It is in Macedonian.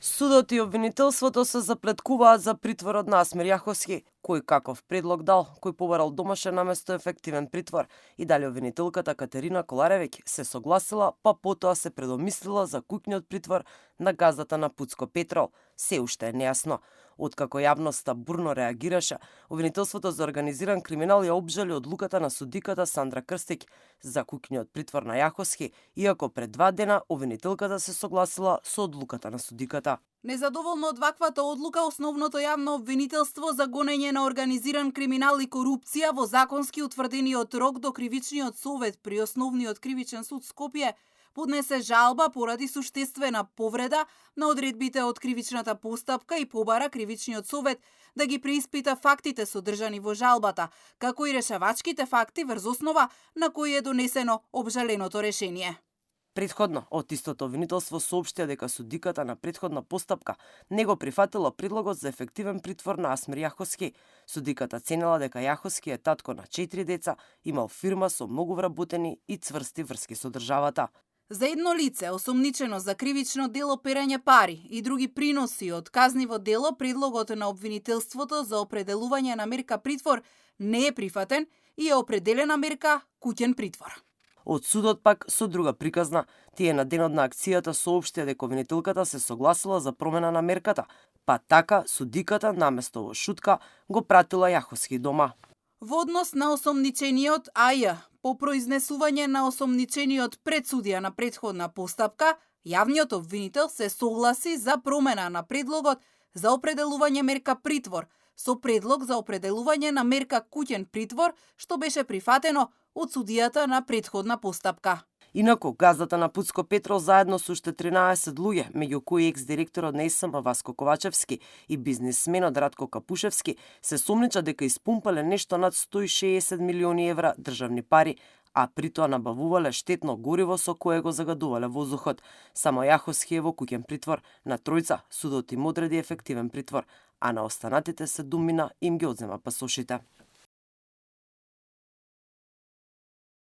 Судот и обвинителството се заплеткуваат за притворот на Асмир Јаховски, кој каков предлог дал, кој побарал домашен наместо ефективен притвор и дали обвинителката Катерина Коларевиќ се согласила, па потоа се предомислила за куќниот притвор на газдата на Пуцко Петрол. Се уште е нејасно. Откако јавноста бурно реагираше, обвинителството за организиран криминал ја обжали одлуката на судиката Сандра Крстиќ за куќниот притвор на Јаховски, иако пред 2 дена обвинителката се согласила со одлуката на судиката. Незадоволно од ваквата одлука, основното јавно обвинителство за гонење на организиран криминал и корупција во законски утврдениот рок до Кривичниот совет при Основниот кривичен суд Скопје поднесе жалба поради суштествена повреда на одредбите од кривичната постапка и побара Кривичниот совет да ги преиспита фактите содржани во жалбата, како и решавачките факти врз основа на кои е донесено обжаленото решение. Претходно, од истото обвинителство соопштија дека судиката на претходна постапка не го прифатила предлогот за ефективен притвор на Асмир Јаховски. Судиката ценела дека Јаховски е татко на 4 деца, имал фирма со многу вработени и цврсти врски со државата. За едно лице, осомничено за кривично дело перање пари и други приноси од казниво дело, предлогот на обвинителството за определување на мерка притвор не е прифатен и е определена мерка куќен притвор. Од судот пак со друга приказна, тие на денот на акцијата соопштија дека обвинителката се согласила за промена на мерката, па така судиката наместо во шутка го пратила Јаховски дома. Во однос на осомничениот АЈ, по произнесување на осомничениот пред судија на претходна постапка, јавниот обвинител се согласи за промена на предлогот за определување мерка притвор, со предлог за определување на мерка куќен притвор, што беше прифатено од судијата на претходна постапка. Инаку, газдата на Пуцко Петрол заедно со уште 13 луѓе, меѓу кои екс-директорот на СМ Васко Ковачевски и бизнисменот Радко Капушевски, се сомнича дека испумпале нешто над 160 милиони евра државни пари, а при тоа набавувале штетно гориво со кое го загадувале воздухот. Само Јаховски е во куќен притвор, на тројца судот им одреди ефективен притвор, а на останатите се думина им ги одзема пасошите.